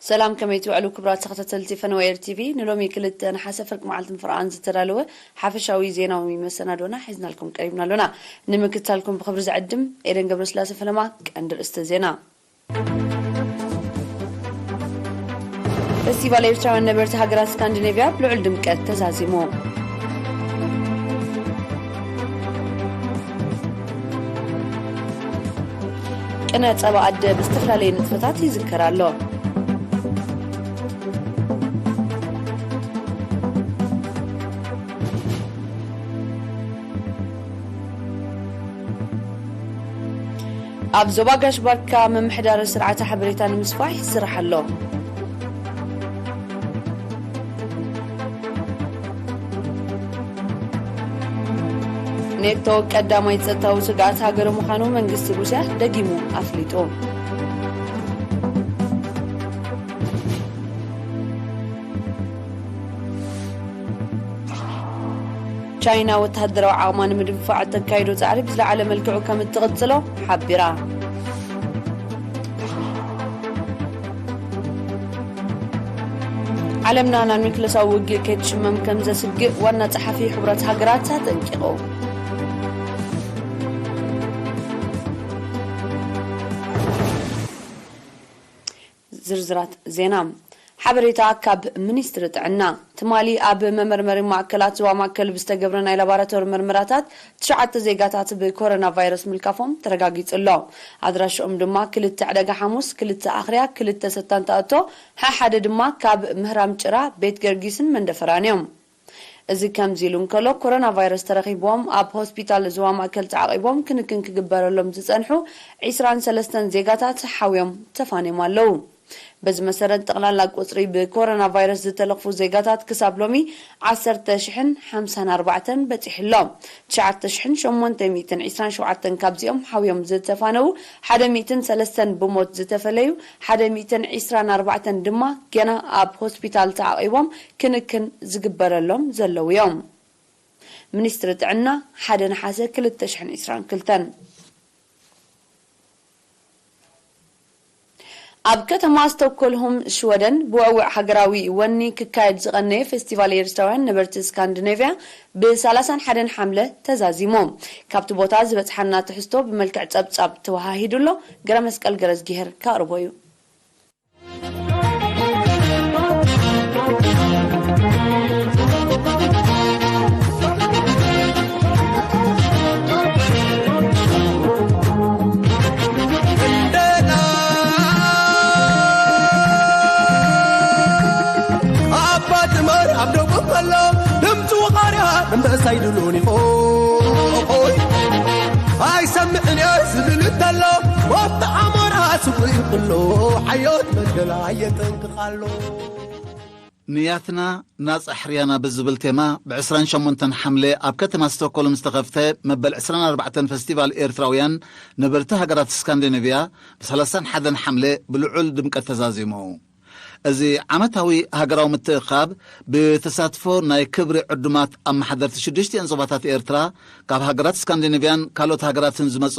ሰላም፣ ከመይ ትውዕሉ ክቡራት ተኸታተልቲ ፈነወ ኤር ቲቪ? ንሎሚ ክልተ ነሓሰ ፍርቂ መዓልቲ ንፍርቓን ዝተዳለወ ሓፈሻዊ ዜናዊ መሰናዶና ሒዝናልኩም ቀሪብና ኣሎና። ንምክትታልኩም ብኽብሪ ዝዕድም ኤደን ገብረስላሴ ፈለማ። ቀንዲ ርእስቲ ዜና። ፈስቲቫል ኤርትራውያን ነበርቲ ሃገራት ስካንዲኔቭያ ብልዑል ድምቀት ተዛዚሙ። ቅነ ጸባ ኣደ ብዝተፈላለየ ንጥፈታት ይዝከር ኣሎ። ኣብ ዞባ ጋሽ ባርካ ምምሕዳር ስርዓተ ሓበሬታ ንምስፋሕ ይስራሕ ኣሎ። ኔቶ ቀዳማይ ጸጥታዊ ስግኣት ሃገሩ ምዃኑ መንግስቲ ሩስያ ደጊሙ ኣፍሊጡ። ቻይና ወተሃደራዊ ዓቕማ ንምድንፋዕ እተካይዶ ጻዕሪ ብዝለዓለ መልክዑ ከም እትቕጽሎ ሓቢራ። ዓለምና ናብ ኒውክለሳዊ ውግእ ከይትሽመም ከም ዘስግእ ዋና ጸሓፊ ሕቡራት ሃገራት ኣጠንቂቑ። ዝርዝራት ዜና። ሓበሬታ ካብ ሚኒስትሪ ጥዕና። ትማሊ ኣብ መመርመሪ ማእከላት ዞባ ማእከል ብዝተገብረ ናይ ላቦራቶሪ ምርመራታት ትሽዓተ ዜጋታት ብኮሮና ቫይረስ ምልካፎም ተረጋጊጹ ኣሎ። ኣድራሽኦም ድማ ክልተ ዕደጋ ሓሙስ፣ ክልተ ኣኽርያ፣ ክልተ ሰታን ተኣቶ፣ ሓሓደ ድማ ካብ ምህራም ጭራ፣ ቤት ገርጊስን መንደፈራን እዮም። እዚ ከምዚ ኢሉ እንከሎ፣ ኮሮና ቫይረስ ተረኺብዎም ኣብ ሆስፒታል ዞባ ማእከል ተዓቒቦም ክንክን ክግበረሎም ዝጸንሑ ዒስራን ሰለስተን ዜጋታት ሓውዮም ተፋንዮም ኣለዉ። በዚ መሰረት፣ ጠቕላላ ቁጽሪ ብኮሮና ቫይረስ ዝተለኽፉ ዜጋታት ክሳብ ሎሚ ዓሰርተ ሽሕን ሓምሳን ኣርባዕተን በጺሑ ኣሎ። ትሽዓተ ሽሕን ሸሞንተ ሚእትን ዒስራን ሸውዓተን ካብዚኦም ሓውዮም ዝተፋነዉ፣ ሓደ ሚእትን ሰለስተን ብሞት ዝተፈለዩ፣ ሓደ ሚእትን ዒስራን ኣርባዕተን ድማ ገና ኣብ ሆስፒታል ተዓቒቦም ክንክን ዝግበረሎም ዘለዉ እዮም። ሚኒስትሪ ጥዕና፣ ሓደ ነሓሰ ክልተ ሽሕን ዕስራን ክልተን። ኣብ ከተማ ስቶክሆልም ሽወደን ብውዕውዕ ሃገራዊ ወኒ ክካየድ ዝቐነየ ፌስቲቫል ኤርትራውያን ነበርቲ ስካንዲኔቭያ ብ ሰላሳን ሓደን ሓምለ ተዛዚሙ። ካብቲ ቦታ ዝበጽሓና ትሕዝቶ ብመልክዕ ጸብጻብ ተወሃሂዱ ኣሎ። ገረ መስቀል ገረዝጊሄር ከቕርቦ እዩ። ኣባ ትመር ኣብ ደቡብ ከሎ ድምፂ ወቓርያ እምበሳ ይድሉን ይኾይ ኣይሰምዕን እየ ዝብል እንተሎ ሞት ኣሞራ ስጉ ይኽሎ ሓዮት መገላ የጠንቅቕ ኣሎ። ንያትና ናጻ ሕርያና ብዝብል ቴማ ብ ዕስራን ሸሞንተን ሓምለ ኣብ ከተማ ስቶክሆልም ዝተኸፍተ መበል ዕስራን ኣርባዕተን ፈስቲቫል ኤርትራውያን ነበርቲ ሃገራት ስካንዲኔቭያ ብ ሰላሳን ሓደን ሓምለ ብልዑል ድምቀት ተዛዚሙ። እዚ ዓመታዊ ሃገራዊ ምትእኻብ ብተሳትፎ ናይ ክብሪ ዕዱማት ኣመሓደርቲ ሽዱሽቲኦን ዞባታት ኤርትራ፣ ካብ ሃገራት ስካንዲኔቭያን ካልኦት ሃገራትን ዝመጹ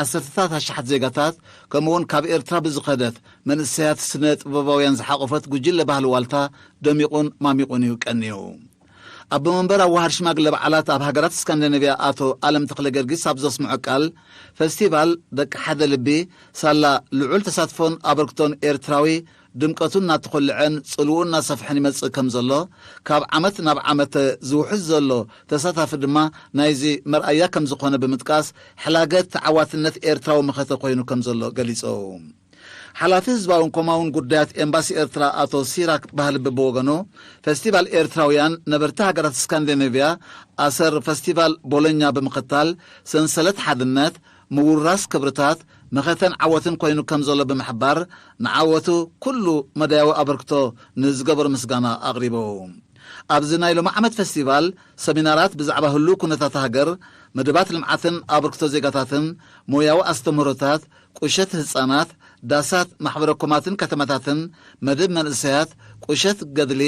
ዓሰርተታት ኣሽሓት ዜጋታት፣ ከምኡውን ካብ ኤርትራ ብዝኸደት መንእሰያት ስነ ጥበባውያን ዝሓቖፈት ጉጅለ ባህሊ ዋልታ ደሚቑን ማሚቑን እዩ ቀንዩ። ኣቦ መንበር ኣዋሃድ ሽማግለ በዓላት ኣብ ሃገራት ስካንዲኔቭያ ኣቶ ኣለም ተኽለ ገርጊስ ኣብ ዘስምዖ ቃል፣ ፈስቲቫል ደቂ ሓደ ልቢ ሳላ ልዑል ተሳትፎን ኣበርክቶን ኤርትራዊ ድምቀቱ እናተኾልዐን ጽልውኡ እናሰፍሐን ይመጽእ ከም ዘሎ፣ ካብ ዓመት ናብ ዓመት ዝውሕዝ ዘሎ ተሳታፊ ድማ ናይዚ መርኣያ ከም ዝኾነ ብምጥቃስ፣ ሕላገት ተዓዋትነት ኤርትራዊ መኸተ ኮይኑ ከም ዘሎ ገሊጹ። ሓላፊ ህዝባውን ኮማውን ጉዳያት ኤምባሲ ኤርትራ ኣቶ ሲራክ ባህልቢ ብወገኑ፣ ፈስቲቫል ኤርትራውያን ነበርቲ ሃገራት ስካንዲኔቭያ ኣሰር ፈስቲቫል ቦሎኛ ብምኽታል፣ ሰንሰለት ሓድነት፣ ምውራስ ክብርታት፣ መኸተን ዓወትን ኮይኑ ከም ዘሎ ብምሕባር፣ ንዓወቱ ኩሉ መዳያዊ ኣበርክቶ ንዝገበሩ ምስጋና ኣቕሪቡ። ኣብዚ ናይ ሎሚ ዓመት ፈስቲቫል፣ ሰሚናራት ብዛዕባ ህሉው ኩነታት ሃገር፣ መደባት ልምዓትን ኣበርክቶ ዜጋታትን፣ ሞያዊ ኣስተምህሮታት፣ ቁሸት ህጻናት፣ ዳሳት ማሕበረ ኮማትን ከተማታትን፣ መደብ መንእሰያት፣ ቁሸት ገድሊ፣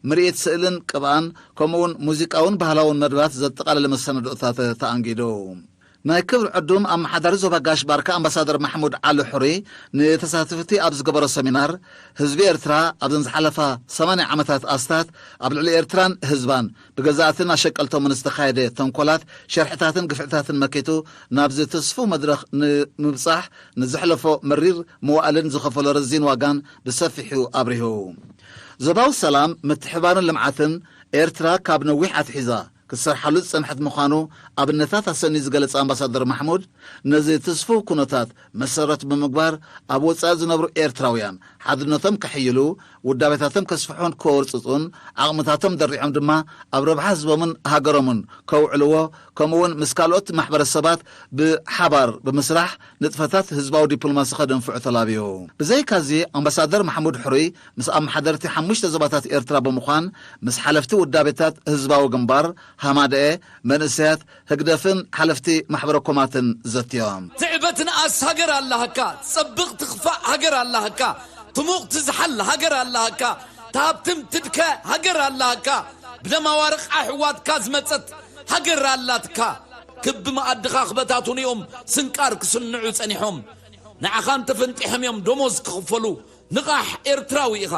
ምርኢት ስእልን ቅብኣን፣ ከምኡውን ሙዚቃውን ባህላውን መደባት ዘጠቓለለ መሰናድኦታት ተኣንጊዱ። ናይ ክብሪ ዕዱም ኣመሓዳሪ ዞባ ጋሽ ባርካ ኣምባሳደር ማሕሙድ ዓሊ ሕሩይ ንተሳተፍቲ ኣብ ዝገበሮ ሰሚናር፣ ህዝቢ ኤርትራ ኣብዘን ዝሓለፋ ሰማንያ ዓመታት ኣስታት ኣብ ልዕሊ ኤርትራን ህዝባን ብገዛእትን ኣሸቀልቶምን ዝተኻየደ ተንኮላት፣ ሸርሕታትን ግፍዕታትን መኪቱ ናብዚ ትስፉው መድረኽ ንምብጻሕ ንዘሕለፎ መሪር መዋእልን ዝኸፈሎ ረዚን ዋጋን ብሰፊሑ ኣብሪሁ። ዞባዊ ሰላም፣ ምትሕባርን ልምዓትን ኤርትራ ካብ ነዊሕ ኣትሒዛ ክትሰርሓሉ ዝጸንሐት ምዃኑ ኣብነታት ኣሰንዩ ዝገለጸ ኣምባሳደር ማሕሙድ፣ ነዚ ትስፉው ኩነታት መሰረት ብምግባር ኣብ ወጻኢ ዝነብሩ ኤርትራውያን ሓድነቶም ከሕይሉ፣ ውዳቤታቶም ከስፍሑን ከወርጽጹን፣ ዓቕምታቶም ደሪዖም ድማ ኣብ ረብሓ ህዝቦምን ሃገሮምን ከውዕልዎ፣ ከምኡውን ምስ ካልኦት ማሕበረሰባት ብሓባር ብምስራሕ ንጥፈታት ህዝባዊ ዲፕሎማሲ ከደንፍዑ ተላብዩ። ብዘይካዚ ኣምባሳደር ማሕሙድ ሕሩይ ምስ ኣመሓደርቲ ሓሙሽተ ዞባታት ኤርትራ ብምዃን ምስ ሓለፍቲ ውዳቤታት ህዝባዊ ግንባር፣ ሃማደኤ፣ መንእሰያት፣ ህግደፍን ሓለፍቲ ማሕበረ ኮማትን ዘትዮም። ትዕበ ትንኣስ ሃገር ኣላሃካ፣ ትጸብቕ ትኽፋእ ሃገር ኣላሃካ፣ ትሙቕ ትዝሓል ሃገር ኣላሃካ፣ ትሃብትም ትድከ ሃገር ኣላሃካ፣ ብደም ኣዋርቕ ኣሕዋትካ ዝመጸት ሃገር ኣላትካ። ክቢ መኣድኻ ክበታትኑ እዮም ስንቃር ክስንዑ ጸኒሖም። ንዓኻ እንተፈንጢሖም እዮም ደሞዝ ክኽፈሉ። ንቓሕ ኤርትራዊ ኢኻ።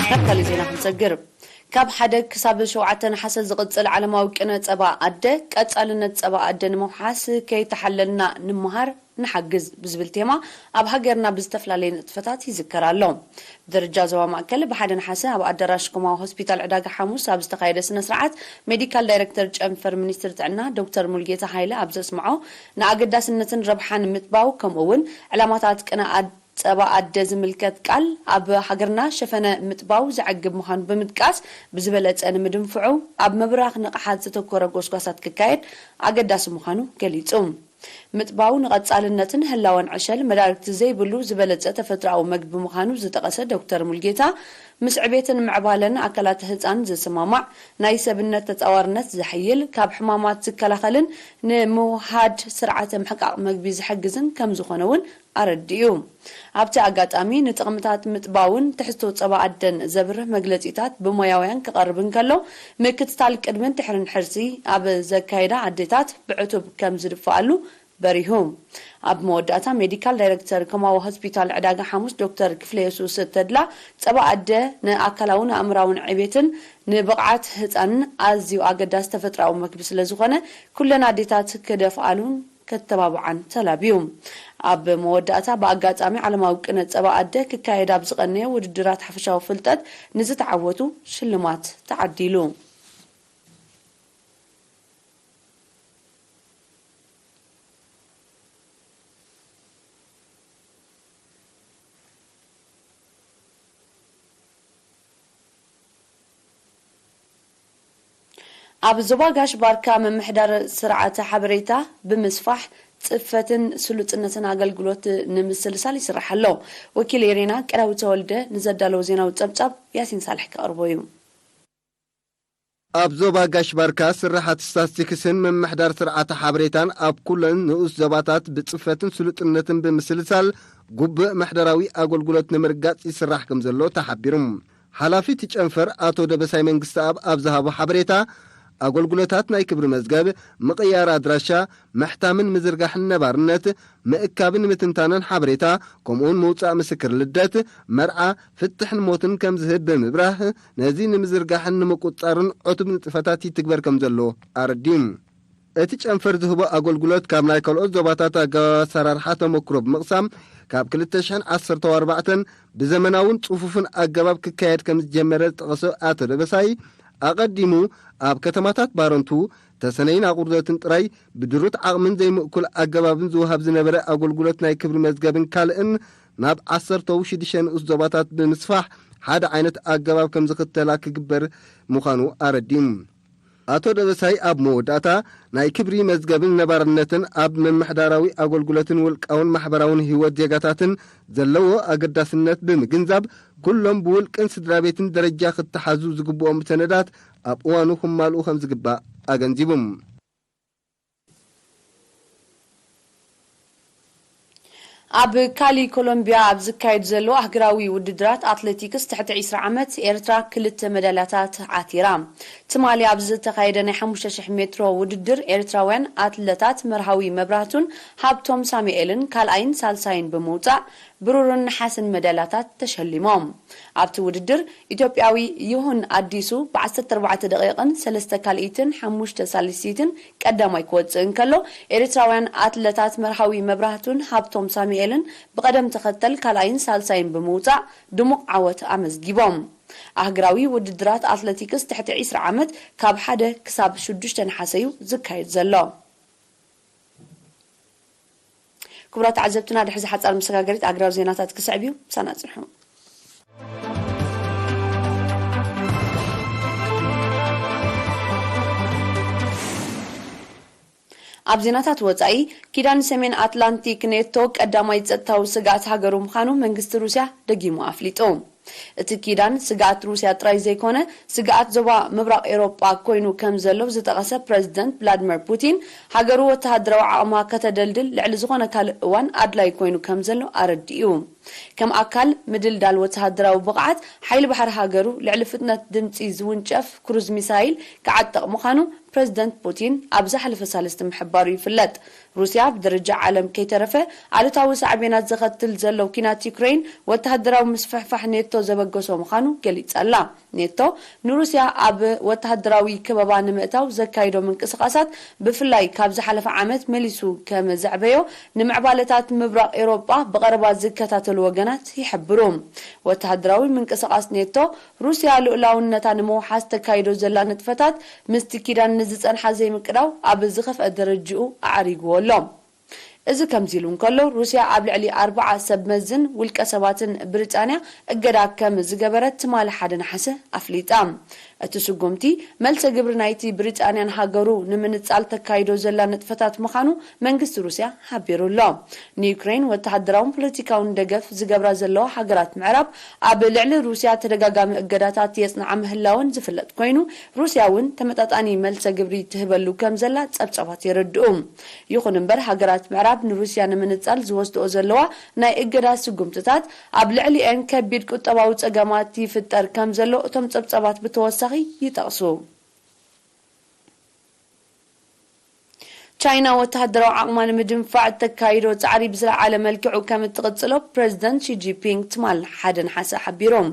ናብ ካልእ ዜና ክንሰግር። ካብ ሓደ ክሳብ ሸውዓተ ነሓሰ ዝቕጽል ዓለማዊ ቅነ ጸባ ኣደ፣ ቀጻልነት ጸባ ኣደ ንምውሓስ ከይተሓለልና ንምሃር ንሓግዝ ብዝብል ቴማ ኣብ ሃገርና ብዝተፈላለየ ንጥፈታት ይዝከር ኣሎ። ብደረጃ ዞባ ማእከል ብሓደ ነሓሰ ኣብ ኣዳራሽ ኮማዊ ሆስፒታል ዕዳጋ ሓሙስ ኣብ ዝተኻየደ ስነ ስርዓት ሜዲካል ዳይሬክተር ጨንፈር ሚኒስትሪ ጥዕና ዶክተር ሙልጌታ ሃይለ ኣብ ዘስምዖ ንኣገዳስነትን ረብሓን ምጥባው ከምኡ እውን ዕላማታት ቅነ ኣድ ጸባ ኣደ ዝምልከት ቃል ኣብ ሃገርና ሸፈነ ምጥባው ዘዕግብ ምዃኑ ብምጥቃስ፣ ብዝበለጸ ንምድንፍዑ ኣብ ምብራኽ ንቕሓት ዘተኮረ ጎስጓሳት ክካየድ ኣገዳሲ ምዃኑ ገሊጹ። ምጥባው ንቐጻልነትን ህላወን ዕሸል መዳርግቲ ዘይብሉ ዝበለጸ ተፈጥሮኣዊ መግቢ ምዃኑ ዝጠቐሰ ዶክተር ሙልጌታ፣ ምስ ዕቤትን ምዕባለን ኣካላት ህጻን ዝስማማዕ፣ ናይ ሰብነት ተጻዋርነት ዘሕይል፣ ካብ ሕማማት ዝከላኸልን ንምውሃድ ስርዓተ ምሕቃቕ መግቢ ዝሕግዝን ከም ዝኾነ እውን ኣረዲኡ። ኣብቲ ኣጋጣሚ ንጥቕምታት ምጥባውን ትሕዝቶ ጸባ ኣደን ዘብርህ መግለጺታት ብሞያውያን ክቐርብ እንከሎ፣ ምክትታል ቅድምን ድሕርን ሕርሲ ኣብ ዘካየዳ ኣዴታት ብዕቱብ ከም ዝድፍኣሉ በሪሁ። ኣብ መወዳእታ ሜዲካል ዳይሬክተር ኮማዊ ሆስፒታል ዕዳጋ ሓሙስ ዶክተር ክፍለ የሱስ ተድላ፣ ጸባ ኣደ ንኣካላውን ኣእምራውን ዕቤትን ንብቕዓት ህጻንን ኣዝዩ ኣገዳሲ ተፈጥሮኣዊ መግቢ ስለ ዝኾነ፣ ኩለን ኣዴታት ክደፍኣሉን ከተባብዓን ተላብዩ። ኣብ መወዳእታ ብኣጋጣሚ ዓለማዊ ቅነ ጸባ ኣደ ክካየድ ኣብ ዝቐነየ ውድድራት ሓፈሻዊ ፍልጠት ንዝተዓወቱ ሽልማት ተዓዲሉ። ኣብ ዞባ ጋሽ ባርካ ምምሕዳር ስርዓተ ሓበሬታ ብምስፋሕ ጽፈትን ስሉጥነትን ኣገልግሎት ንምስልሳል ይስራሕ ኣሎ። ወኪል ኤሬና ቀዳዊ ተወልደ ንዘዳለዎ ዜናዊ ጸብጻብ ያሲን ሳልሕ ክቐርቦ እዩ። ኣብ ዞባ ጋሽ ባርካ ስራሓት ስታስቲክስን ምምሕዳር ስርዓተ ሓበሬታን ኣብ ኩለን ንኡስ ዞባታት ብጽፈትን ስሉጥነትን ብምስልሳል ጉብእ ምሕደራዊ ኣገልግሎት ንምርጋጽ ይስራሕ ከም ዘሎ ተሓቢሩ። ሓላፊ እቲ ጨንፈር ኣቶ ደበሳይ መንግስተኣብ ኣብ ዝሃቦ ሓበሬታ፣ ኣገልግሎታት ናይ ክብሪ መዝገብ፣ ምቕያር ኣድራሻ፣ ምሕታምን ምዝርጋሕን ነባርነት፣ ምእካብን ምትንታንን ሓበሬታ፣ ከምኡውን ምውጻእ ምስክር ልደት፣ መርዓ፣ ፍትሕን ሞትን ከም ዝህብ ብምብራህ፣ ነዚ ንምዝርጋሕን ንምቁጽጻርን ዕቱብ ንጥፈታት ይትግበር ከም ዘሎ ኣረዲኡ። እቲ ጨንፈር ዝህቦ ኣገልግሎት ካብ ናይ ካልኦት ዞባታት ኣገባብ ኣሰራርሓ ተመክሮ ብምቕሳም፣ ካብ ክልተ ሽሕን ዓሰርተ ኣርባዕተን ብዘመናውን ጽፉፍን ኣገባብ ክካየድ ከም ዝጀመረ ዝጠቐሰ ኣቶ ደበሳይ፣ ኣቐዲሙ ኣብ ከተማታት ባረንቱ፣ ተሰነይን ኣቑርደትን ጥራይ ብድሩት ዓቕምን ዘይምእኩል ኣገባብን ዝወሃብ ዝነበረ ኣገልግሎት ናይ ክብሪ መዝገብን ካልእን ናብ ዓሰርተው ሽዱሽተ ንኡስ ዞባታት ብምስፋሕ ሓደ ዓይነት ኣገባብ ከም ዝኽተላ ክግበር ምዃኑ ኣረዲኡ። ኣቶ ደበሳይ ኣብ መወዳእታ፣ ናይ ክብሪ መዝገብን ነባርነትን ኣብ ምምሕዳራዊ ኣገልግሎትን ውልቃውን ማሕበራውን ህይወት ዜጋታትን ዘለዎ ኣገዳስነት ብምግንዛብ፣ ኩሎም ብውልቅን ስድራ ቤትን ደረጃ ክተሓዙ ዝግብኦም ሰነዳት ኣብ እዋኑ ክማልኡ ከም ዝግባእ ኣገንዚቡ። ኣብ ካሊ ኮሎምቢያ ኣብ ዝካየድ ዘሎ ኣህግራዊ ውድድራት ኣትሌቲክስ ትሕቲ ዕስራ ዓመት፣ ኤርትራ ክልተ መዳልያታት ዓቲራ። ትማሊ ኣብ ዝተኻየደ ናይ ሓሙሽተ ሽሕ ሜትሮ ውድድር፣ ኤርትራውያን ኣትለታት መርሃዊ መብራህቱን ሃብቶም ሳሙኤልን ካልኣይን ሳልሳይን ብምውጻእ፣ ብሩርን ነሓስን መዳልያታት ተሸሊሞም። ኣብቲ ውድድር፣ ኢትዮጵያዊ ይሁን ኣዲሱ ብ ዓሰርተ ኣርባዕተ ደቂቕን ሰለስተ ካልኢትን ሓሙሽተ ሳልሲትን ቀዳማይ ክወጽእ እንከሎ፣ ኤርትራውያን ኣትለታት መርሃዊ መብራህቱን ሃብቶም ሳሙኤልን ብቐደም ተኸተል ካልኣይን ሳልሳይን ብምውጻእ ድሙቕ ዓወት ኣመዝጊቦም። ኣህግራዊ ውድድራት ኣትሌቲክስ ትሕቲ ዕስራ ዓመት ካብ ሓደ ክሳብ ሽዱሽተ ነሓሰ እዩ ዝካየድ ዘሎ። ክቡራት ተዓዘብትና፣ ድሕዚ ሓጻር መሰጋገሪት ኣግራብ ዜናታት ክስዕብ እዩ። ምሳና ጽንሑ። ኣብ ዜናታት ወጻኢ፣ ኪዳን ሰሜን ኣትላንቲክ ኔቶ ቀዳማይ ጸጥታዊ ስግኣት ሃገሩ ምዃኑ መንግስቲ ሩስያ ደጊሙ ኣፍሊጡ። እቲ ኪዳን ስግኣት ሩስያ ጥራይ ዘይኮነ፣ ስግኣት ዞባ ምብራቕ ኤውሮጳ ኮይኑ ከም ዘሎ ዝጠቐሰ ፕረዚደንት ቭላድሚር ፑቲን፣ ሃገሩ ወተሃደራዊ ዓቕማ ከተደልድል ልዕሊ ዝኾነ ካልእ እዋን ኣድላይ ኮይኑ ከም ዘሎ ኣረዲኡ። ከም ኣካል ምድልዳል ወተሃደራዊ ብቕዓት፣ ሓይሊ ባሕሪ ሃገሩ ልዕሊ ፍጥነት ድምጺ ዝውንጨፍ ክሩዝ ሚሳይል ክዓጥቕ ምዃኑ ፕረዚደንት ፑቲን ኣብ ዝሓለፈ ሳልስቲ ምሕባሩ ይፍለጥ። ሩስያ ብደረጃ ዓለም ከይተረፈ ኣሉታዊ ሳዕቤናት ዘኸትል ዘሎ ኲናት ዩክሬን፣ ወተሃደራዊ ምስፍሕፋሕ ኔቶ ዘበገሶ ምዃኑ ገሊጻ ኣላ። ኔቶ ንሩስያ ኣብ ወተሃደራዊ ከበባ ንምእታው ዘካይዶ ምንቅስቓሳት፣ ብፍላይ ካብ ዝሓለፈ ዓመት መሊሱ ከም ዘዕበዮ፣ ንምዕባለታት ምብራቕ ኤውሮጳ ብቐረባ ዝከታተሉ ወገናት ይሕብሩ። ወተሃደራዊ ምንቅስቓስ ኔቶ፣ ሩስያ ልኡላውነታ ንምውሓስ ተካይዶ ዘላ ንጥፈታት፣ ምስቲ ኪዳን ንዝጸንሓ ዘይምቅዳው ኣብ ዝኸፍአ ደረጅኡ ኣዕሪግዎ ኣሎ። እዚ ከምዚ ኢሉ እንከሎ፣ ሩስያ ኣብ ልዕሊ ኣርብዓ ሰብ መዝን ውልቀ ሰባትን ብሪጣንያ እገዳ ከም ዝገበረት ትማሊ ሓደ ነሓሰ ኣፍሊጣ። እቲ ስጉምቲ፣ መልሰ ግብሪ ናይቲ ብሪጣንያን ሃገሩ ንምንጻል ተካይዶ ዘላ ንጥፈታት ምዃኑ መንግስቲ ሩስያ ሓቢሩ ኣሎ። ንዩክሬን ወተሃደራውን ፖለቲካውን ደገፍ ዝገብራ ዘለዋ ሃገራት ምዕራብ፣ ኣብ ልዕሊ ሩስያ ተደጋጋሚ እገዳታት የጽንዓ ምህላወን ዝፍለጥ ኮይኑ፣ ሩስያ እውን ተመጣጣኒ መልሰ ግብሪ ትህበሉ ከም ዘላ ጸብጻባት የረድኡ። ይኹን እምበር፣ ሃገራት ምዕራብ ንሩስያ ንምንጻል ዝወስድኦ ዘለዋ ናይ እገዳ ስጉምትታት፣ ኣብ ልዕሊኤን ከቢድ ቁጠባዊ ጸገማት ይፍጠር ከም ዘሎ እቶም ጸብጻባት ብተወሳኺ ይጠቕሱ። ቻይና ወተሃደራዊ ዓቕማ ንምድንፋዕ እተካይዶ ጻዕሪ ብዝለዓለ መልክዑ ከም እትቕጽሎ ፕረዚደንት ሺ ጂንፒንግ ትማል ሓደ ነሓሰ ሓቢሮም።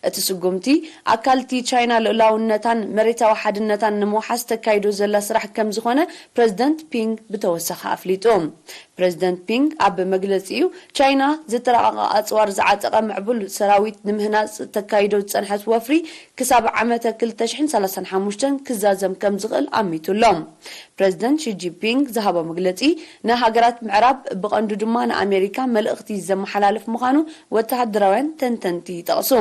እቲ ስጉምቲ፣ ኣካልቲ ቻይና ልኡላውነታን መሬታዊ ሓድነታን ንምውሓስ ተካይዶ ዘላ ስራሕ ከም ዝኾነ ፕረዚደንት ፒንግ ብተወሳኺ ኣፍሊጡ። ፕረዚደንት ፒንግ ኣብ መግለጺኡ፣ ቻይና ዝተራቐቐ ኣጽዋር ዝዓጠቐ ምዕቡል ሰራዊት ንምህናጽ ተካይዶ ዝጸንሐት ወፍሪ፣ ክሳብ ዓመተ ክልተ ሽሕን ሰላሳን ሓሙሽተን ክዛዘም ከም ዝኽእል ኣሚቱ ኣሎ። ፕረዚደንት ሺ ጂንፒንግ ዝሃቦ መግለጺ፣ ንሃገራት ምዕራብ፣ ብቐንዱ ድማ ንኣሜሪካ፣ መልእኽቲ ዘመሓላልፍ ምዃኑ ወተሃደራውያን ተንተንቲ ይጠቕሱ።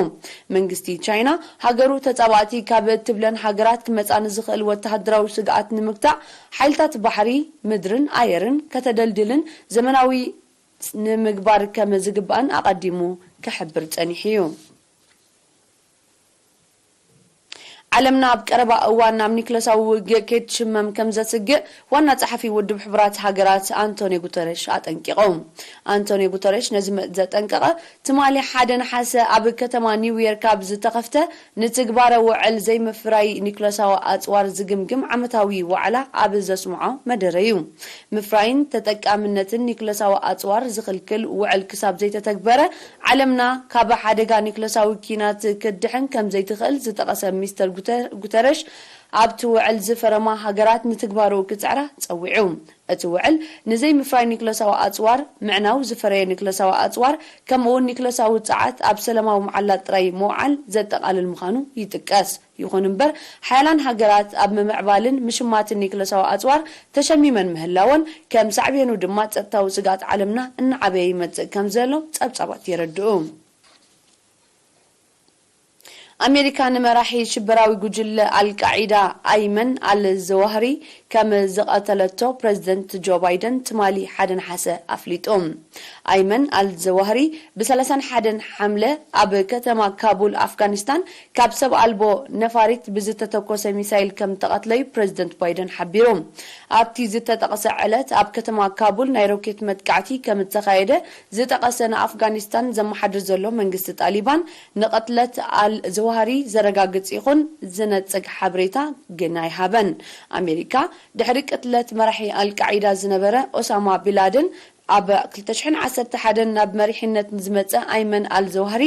መንግስቲ ቻይና፣ ሃገሩ ተጻባእቲ ካብ እትብለን ሃገራት ክመጻ ንዝኽእል ወተሃደራዊ ስግኣት ንምግታእ፣ ሓይልታት ባሕሪ፣ ምድርን ኣየርን ከተደልድልን ዘመናዊ ንምግባር ከም ዝግባእን ኣቐዲሙ ክሕብር ጸኒሑ እዩ። ዓለምና ኣብ ቀረባ እዋን ናብ ኒክለሳዊ ውግእ ከይትሽመም ከም ዘስግእ ዋና ጸሓፊ ውድብ ሕቡራት ሃገራት ኣንቶኒ ጉተረሽ ኣጠንቂቑ። ኣንቶኒ ጉተረሽ ነዚ መ-፣ ዘጠንቀቐ፣ ትማሊ ሓደ ነሓሰ ኣብ ከተማ ኒውዮርክ ኣብ ዝተኸፍተ ንትግባረ ውዕል ዘይምፍራይ ኒክለሳዊ ኣጽዋር ዝግምግም ዓመታዊ ዋዕላ ኣብ ዘስምዖ መደረ እዩ። ምፍራይን ተጠቃምነትን ኒክለሳዊ ኣጽዋር ዝኽልክል ውዕል ክሳብ ዘይተተግበረ፣ ዓለምና ካብ ሓደጋ ኒክለሳዊ ኲናት ክትድሕን ከም ዘይትኽእል ዝጠቐሰ ሚስተር ጉተ-፣ ጉተረሽ፣ ኣብቲ ውዕል ዝፈረማ ሃገራት ንትግባሩ ክጽዕራ ጸዊዑ። እቲ ውዕል፣ ንዘይምፍራይ ኒክለሳዊ ኣጽዋር፣ ምዕናው ዝፈረየ ኒክለሳዊ ኣጽዋር፣ ከምኡውን ኒክለሳዊ ጸዓት ኣብ ሰላማዊ መዓላ ጥራይ ምውዓል ዘጠቓልል ምዃኑ ይጥቀስ። ይኹን እምበር፣ ሓያላን ሃገራት ኣብ ምምዕባልን ምሽማትን ኒክለሳዊ ኣጽዋር ተሸሚመን ምህላወን፣ ከም ሳዕቤኑ ድማ ጸጥታዊ ስግኣት ዓለምና እናዓበየ ይመጽእ ከም ዘሎ ጸብጻባት የረድኡ። ኣሜሪካ ንመራሒ ሽበራዊ ጉጅለ ኣልቃዒዳ ኣይመን ኣል ዘዋህሪ ከም ዝቐተለቶ ፕረዚደንት ጆ ባይደን ትማሊ ሓደ ነሓሰ ኣፍሊጡ። ኣይመን ኣል ዘዋህሪ ብ31 ሓምለ ኣብ ከተማ ካቡል ኣፍጋኒስታን ካብ ሰብ ኣልቦ ነፋሪት ብዝተተኮሰ ሚሳይል ከም ተቐትለዩ ፕረዚደንት ባይደን ሓቢሩ። ኣብቲ ዝተጠቕሰ ዕለት ኣብ ከተማ ካቡል ናይ ሮኬት መጥቃዕቲ ከም እተኻየደ ዝጠቐሰ ንኣፍጋኒስታን ዘመሓድር ዘሎ መንግስቲ ጣሊባን ንቐትለት ኣል ዘዋህሪ ዘረጋግጽ ይኹን ዝነጽግ ሓበሬታ ግን ኣይሃበን። ኣሜሪካ ድሕሪ ቅትለት መራሒ ኣልቃዒዳ ዝነበረ ኦሳማ ቢላደን ኣብ ክልተ ሽሕን ዓሰርተ ሓደን ናብ መሪሕነት ንዝመጸ ኣይመን ኣል ዘዋህሪ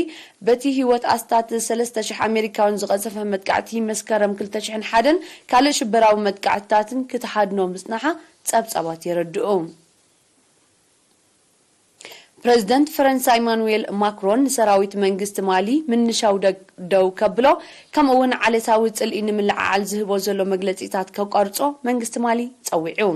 በቲ ህይወት ኣስታት ሰለስተ ሽሕ ኣሜሪካውያን ዝቐጸፈ መጥቃዕቲ መስከረም ክልተ ሽሕን ሓደን ካልእ ሽበራዊ መጥቃዕትታትን ክትሃድኖ ምጽናሓ ጸብጻባት የረድኡ። ፕረዚደንት ፈረንሳ ኢማኑኤል ማክሮን ንሰራዊት መንግስቲ ማሊ ምንሻው ደግ ደው ከብሎ፣ ከምኡ እውን ዓሌታዊ ጽልኢ ንምልዕዓል ዝህቦ ዘሎ መግለጺታት ከቋርጾ መንግስቲ ማሊ ጸዊዑ።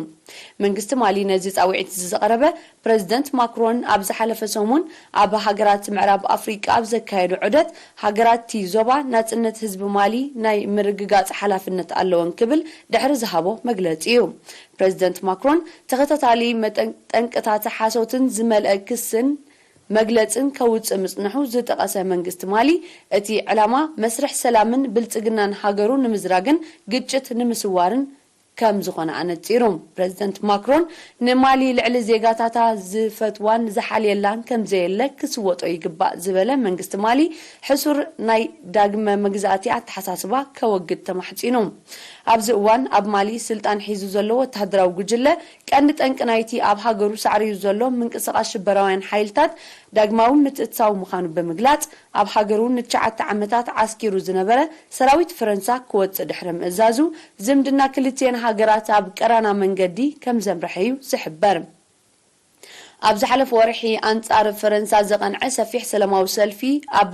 መንግስቲ ማሊ ነዚ ጻውዒት እዚ ዘቕረበ ፕረዚደንት ማክሮን ኣብ ዝሓለፈ ሰሙን ኣብ ሃገራት ምዕራብ ኣፍሪቃ ኣብ ዘካየዶ ዑደት፣ ሃገራት እቲ ዞባ ናጽነት ህዝቢ ማሊ ናይ ምርግጋጽ ሓላፍነት ኣለወን ክብል ድሕሪ ዝሃቦ መግለጺ እዩ። ፕረዚደንት ማክሮን ተኸታታሊ መጠን ጠንቅታት ሓሶትን ዝመልአ ክስን መግለጽን ከውጽእ ምጽንሑ ዝጠቐሰ መንግስቲ ማሊ፣ እቲ ዕላማ መስርሕ ሰላምን ብልጽግናን ሃገሩ ንምዝራግን ግጭት ንምስዋርን ከም ዝኾነ ኣነጺሩ። ፕረዚደንት ማክሮን ንማሊ ልዕሊ ዜጋታታ ዝፈትዋን ዝሓልየላን ከም ዘየለ ክስወጦ ይግባእ ዝበለ መንግስቲ ማሊ፣ ሕሱር ናይ ዳግመ መግዛእቲ ኣተሓሳስባ ከወግድ ተማሕጺኑ። ኣብዚ እዋን ኣብ ማሊ ስልጣን ሒዙ ዘሎ ወተሃደራዊ ጉጅለ ቀንዲ ጠንቂ ናይቲ ኣብ ሃገሩ ሳዕርዩ ዘሎ ምንቅስቓስ ሽበራውያን ሓይልታት ዳግማዊ ምትእትታው ምዃኑ ብምግላጽ፣ ኣብ ሃገሩ ንትሽዓተ ዓመታት ዓስኪሩ ዝነበረ ሰራዊት ፈረንሳ ክወጽእ ድሕሪ ምእዛዙ፣ ዝምድና ክልቲኤን ሃገራት ኣብ ቀራና መንገዲ ከም ዘምርሐ እዩ ዝሕበር። ኣብ ዝሓለፈ ወርሒ ኣንጻር ፈረንሳ ዘቐንዐ ሰፊሕ ሰላማዊ ሰልፊ ኣብ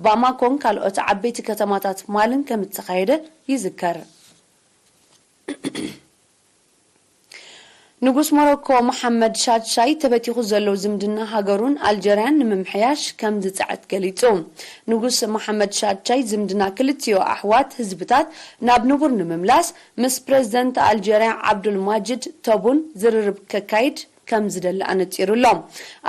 ባማኮን ካልኦት ዓበይቲ ከተማታት ማልን ከም እተኻየደ ይዝከር። ንጉስ ሞሮኮ መሓመድ ሻድሻይ ተበቲኹ ዘሎ ዝምድና ሃገሩን ኣልጀርያን ንምምሕያሽ ከም ዝጸዕት ገሊጹ። ንጉስ መሓመድ ሻድሻይ ዝምድና ክልቲኡ ኣሕዋት ህዝብታት ናብ ንቡር ንምምላስ ምስ ፕረዚደንት ኣልጀርያ ዓብዱል ማጅድ ተቡን ዝርርብ ከካይድ ከም ዝደሊ ኣነጺሩ ኣሎ።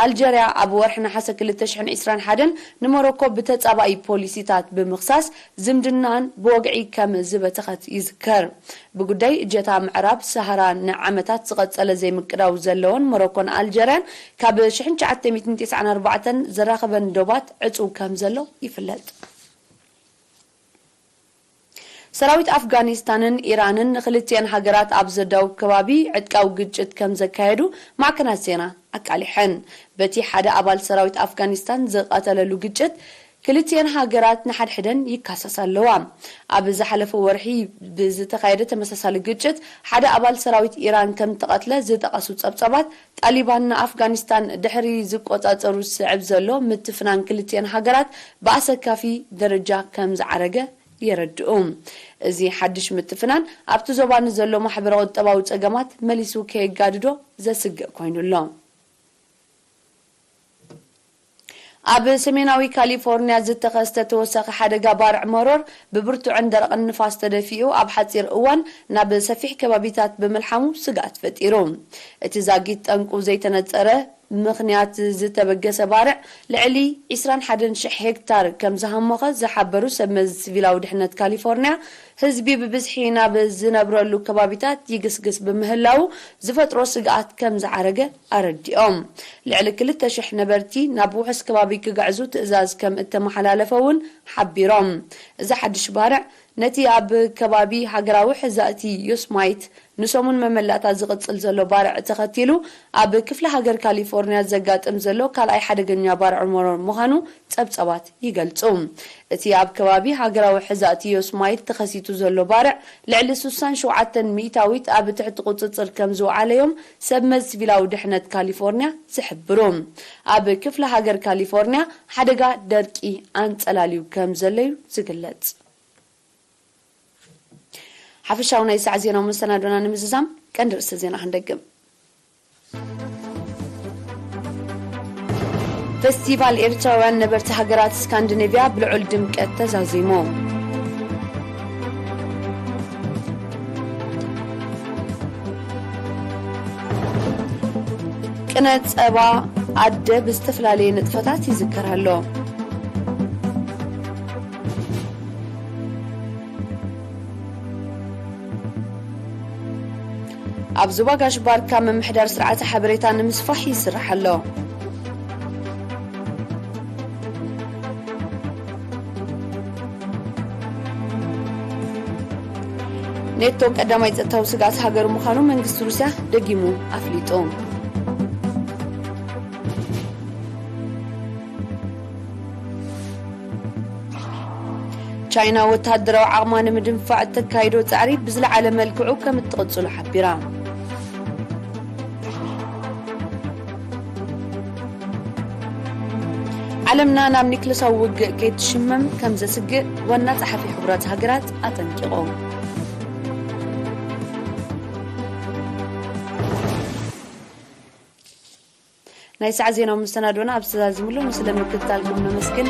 ኣልጀርያ ኣብ ወርሒ ነሓሰ ክልተ ሽሕን ዕስራን ሓደን ንሞሮኮ ብተጻባኢ ፖሊሲታት ብምኽሳስ ዝምድናኣን ብወግዒ ከም ዝበተኸት ይዝከር። ብጉዳይ እጀታ ምዕራብ ሰሃራ ንዓመታት ዝቐጸለ ዘይምቅዳው ዘለወን ሞሮኮን ኣልጀርያን ካብ ሽሕን ትሽዓተ ሚእትን ተስዓን ኣርባዕተን ዘራኸበን ዶባት ዕጹው ከም ዘሎ ይፍለጥ። ሰራዊት ኣፍጋኒስታንን ኢራንን ንክልቲኤን ሃገራት ኣብ ዘዳውብ ከባቢ ዕጥቃዊ ግጭት ከም ዘካየዱ ማዕከናት ዜና ኣቃሊሐን። በቲ ሓደ ኣባል ሰራዊት ኣፍጋኒስታን ዝቐተለሉ ግጭት ክልቲኤን ሃገራት ንሓድሕደን ይካሰሳ ኣለዋ። ኣብ ዝሓለፈ ወርሒ ብዝተኻየደ ተመሳሳሊ ግጭት ሓደ ኣባል ሰራዊት ኢራን ከም ተቐትለ ዝጠቐሱ ጸብጻባት፣ ጣሊባን ንኣፍጋኒስታን ድሕሪ ዝቆጻጸሩ ዝስዕብ ዘሎ ምትፍናን ክልቲኤን ሃገራት ብኣሰካፊ ደረጃ ከም ዝዓረገ የረድኡ። እዚ ሓድሽ ምትፍናን ኣብቲ ዞባ ንዘሎ ማሕበረ-ቁጠባዊ ጸገማት መሊሱ ከየጋድዶ ዘስግእ ኮይኑ ኣሎ። ኣብ ሰሜናዊ ካሊፎርኒያ ዝተኸስተ ተወሳኺ ሓደጋ ባርዕ መሮር ብብርቱዕን ደረቕን ንፋስ ተደፊኡ ኣብ ሓጺር እዋን ናብ ሰፊሕ ከባቢታት ብምልሓሙ ስግኣት ፈጢሩ። እቲ ዛጊት ጠንቁ ዘይተነጸረ ምኽንያት ዝተበገሰ ባርዕ ልዕሊ ዕስራን ሓደን ሽሕ ሄክታር ከም ዝሃሞኸ ዝሓበሩ ሰብ መዚ ሲቪላዊ ድሕነት ካሊፎርኒያ፣ ህዝቢ ብብዝሒ ናብ ዝነብረሉ ከባቢታት ይግስግስ ብምህላዉ ዝፈጥሮ ስግኣት ከም ዝዓረገ ኣረዲኦም። ልዕሊ ክልተ ሽሕ ነበርቲ ናብ ውሑስ ከባቢ ክግዕዙ ትእዛዝ ከም እተመሓላለፈ እውን ሓቢሮም። እዚ ሓድሽ ባርዕ ነቲ ኣብ ከባቢ ሃገራዊ ሕዛእቲ ዮስማይት ንሰሙን መመላእታ ዝቕጽል ዘሎ ባርዕ ተኸቲሉ ኣብ ክፍለ ሃገር ካሊፎርኒያ ዘጋጥም ዘሎ ካልኣይ ሓደገኛ ባርዕ መሮር ምዃኑ ጸብጻባት ይገልጹ። እቲ ኣብ ከባቢ ሃገራዊ ሕዛእቲ ዮስማይት ተኸሲቱ ዘሎ ባርዕ ልዕሊ ስሳን ሸውዓተን ሚእታዊት ኣብ ትሕቲ ቁጽጽር ከም ዝወዓለዮም ሰብ መዚ ሲቪላዊ ድሕነት ካሊፎርኒያ ዝሕብሩ። ኣብ ክፍለ ሃገር ካሊፎርኒያ ሓደጋ ደርቂ ኣንጸላልዩ ከም ዘለዩ ዝግለጽ። ሓፈሻዊ ናይ ሰዓት ዜናዊ መሰናዶና ንምዝዛም ቀንዲ ርእሰ ዜና ክንደግም። ፈስቲቫል ኤርትራውያን ነበርቲ ሃገራት ስካንዲኔቭያ ብልዑል ድምቀት ተዛዚሙ። ቅነ ጸባ ኣደ ብዝተፈላለየ ንጥፈታት ይዝከር ኣሎ። ኣብ ዞባ ጋሽ ባርካ ምምሕዳር ስርዓተ ሓበሬታ ንምስፋሕ ይስራሕ ኣሎ። ኔቶ ቀዳማይ ጸጥታዊ ስግኣት ሃገር ምዃኑ መንግስቲ ሩስያ ደጊሙ ኣፍሊጡ። ቻይና ወተሃደራዊ ዓቕማ ንምድንፋዕ እተካይዶ ጻዕሪ ብዝለዓለ መልክዑ ከም እትቕጽሎ ሓቢራ። ዓለምና ናብ ኒክለሳዊ ውግእ ከይትሽመም ከም ዘስግእ ዋና ጸሓፊ ሕቡራት ሃገራት ኣጠንቂቑ። ናይ ሰዓት ዜናዊ መሰናዶና ኣብ ዝተዛዝምሉ፣ ንስለ ምክትታልኩም ነመስግን።